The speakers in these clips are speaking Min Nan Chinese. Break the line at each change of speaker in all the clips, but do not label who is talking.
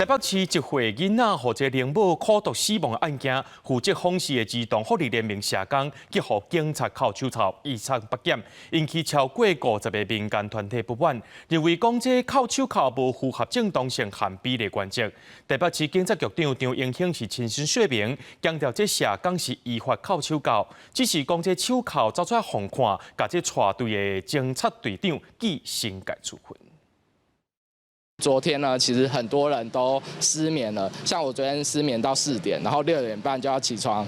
台北市一歲囡仔予這個靈母苦毒死亡的案件，負責訪視的兒童福利聯盟社工，去予警察銬手銬，移送北檢，引起超過50個民間團體不滿，認為講這銬手銬無符合正當性和比例原則。台北市警察局長張英興是親身說明，強調這社工是依法銬手銬，只是講這手銬走出來予看，共這帶隊的偵察隊長記懲戒處分。
昨天呢，其實很多人都失眠了，像我昨天失眠到4點，然後6點半就要起床，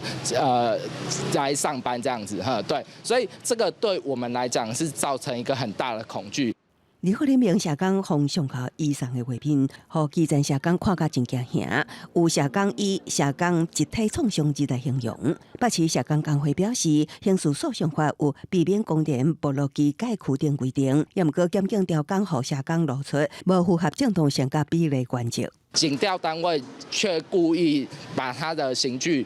來上班這樣子，哈，對，所以這個對我們來講是造成一個很大的恐懼。
兒福聯盟社工予上銬移送的畫面，予基層社工看甲真驚嚇。有社工以社工集體創傷字來形容。北市社工工會表示，刑事訴訟法有避免公然暴露機界區等規定，也毋過檢警調工予社工露出，無符合正當性佮比例原則。
警調單位卻故意把他的刑具，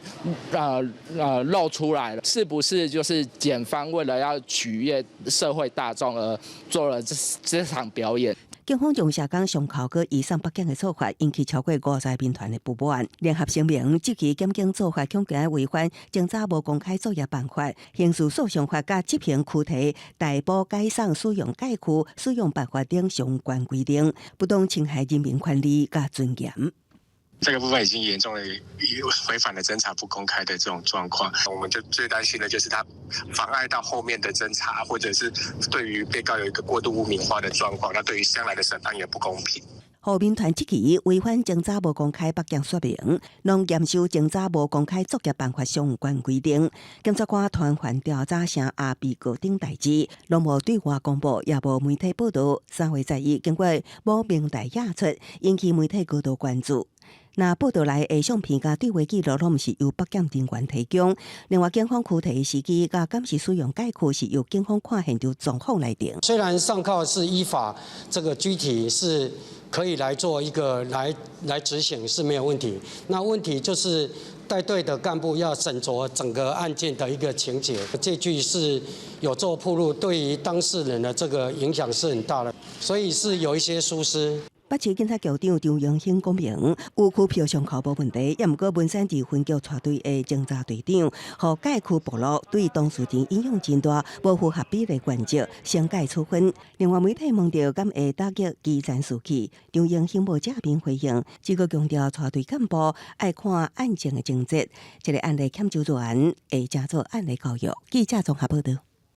露出來了，是不是就是檢方為了要取悅社會大眾而做了這場表演？
警方將社工上銬閣移送北檢的做法，引起超過50個民團的不滿。聯合聲明質疑檢警做法恐驚違反偵查無公開作業辦法、刑事訴訟法佮執行拘提、逮捕解送使用界區使用辦法等相關規定，不當侵害人民權利佮尊嚴。
這個部分已經嚴重的違反了偵查不公開的這種狀況，我們就最擔心的就是他妨礙到後面的偵查，或者是對於被告有一個過度污名化的狀況，那對於將來的審判也不公平。
予民團質疑違反偵查無公開北檢說明，攏嚴守偵查無公開作業辦法相關規定。檢察官傳喚調查聲阿被告等代誌，攏無對外公布，也無媒體報道。3月11，經過無名代演出，引起媒體高度關注。若報道來的相片佮對話記錄，攏毋是由北檢人員提供。另外，警方拘提的時機佮敢是使用界區，是由警方看現場狀況來定。
雖然上銬是依法，這個拘提是可以來做一個來執行是沒有問題。那問題就是帶隊的幹部要審酌整個案件的一個情節，這句是有做暴露，對於當事人的這個影響是很大的，所以是有一些疏失。
北市警察局長張榮興講明，有拘票上銬無問題，也毋過文山市分局帶隊的偵查隊長，予界區暴露，對當事人影響真大，無符合比例原則，懲戒處分。另外，媒體問著敢會打擊基層士氣，張榮興無正面回應，只閣強調帶隊幹部愛看案情的情節，這個案例欠周全，會加做案例教育。記者綜合報道。